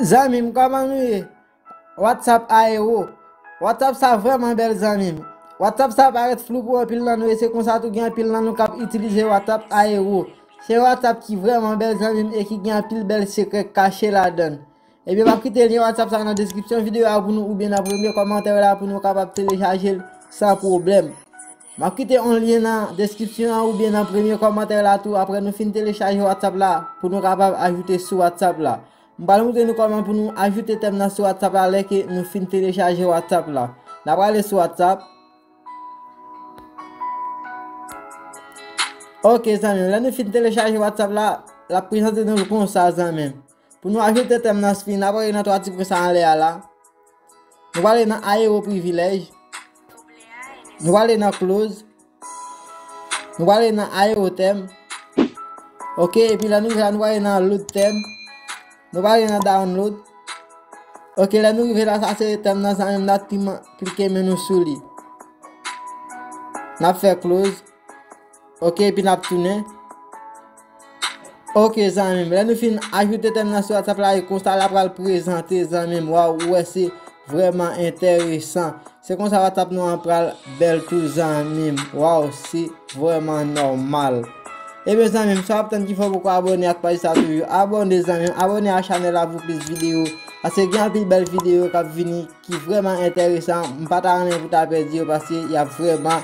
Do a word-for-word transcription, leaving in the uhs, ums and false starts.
Zanmi m, kòman nou ye? WhatsApp Aero. WhatsApp sa vrèman bèl, zanmi m. WhatsApp sa parèt flou pou anpil nan nou, e se konsa tou gen anpil nan nou k ap itilize WhatsApp Aero. Se yon WhatsApp ki vrèman bèl, zanmi m, e ki gen anpil bèl sekrè kache ladan l. Ebyen, m ap kite lyen WhatsApp sa nan deskripsyon videyo a pou nou, oubyen nan premye kòmantè la pou nou kapab telechaje l san pwoblèm. M ap kite yon lyen nan deskripsyon an oubyen nan premye kòmantè la tou, apre nou fin telechaje WhatsApp la, pou nou kapab ajoute sou WhatsApp la. M pral montre nou kòman pou nou ajoute tèm nan sou WhatsApp la lè ke nou fin telechaje WhatsApp la. N a prale sou WhatsApp. Ok, zanmi m, lè nou fin telechaje WhatsApp la, l ap prezante nou l konsa, zanmi m. Pou nou ajoute tèm nan sou li, n a prale nan twa ti pwen sa anlè a la. Nou prale nan Aero Privilèj. Nou prale nan Close. Nou prale nan Aero Tèm. Ok, epi lè nou rive la, nou prale nan Load Tèm. Nou prale nan Download. Ok, lè nou rive la, sa se tèm nan, zanmi m, n ap klike men nou sou li. N ap fè Close. Ok, epi n ap tounen. Ok, zanmi m, lè nou fin ajoute tèm nan sou WhatsApp la, e konsa l ap pral prezante, zanmi m. Waw, ou wè, se vrèman enteresan. Se konsa WhatsApp nou an pral bèl tou, zanmi m. Waw, se vrèman nòmal. Ebyen, zanmi m, sa w ap tann ki fè w poko abòne ak paj sa toujou? Abòne, zanmi m, abòne a chanèl la pou plis videyo. Paske gen anpil bèl videyo k ap vini ki vrèman enteresan. M pa ta renmen pou ta pèdi yo, paske y ap vrèman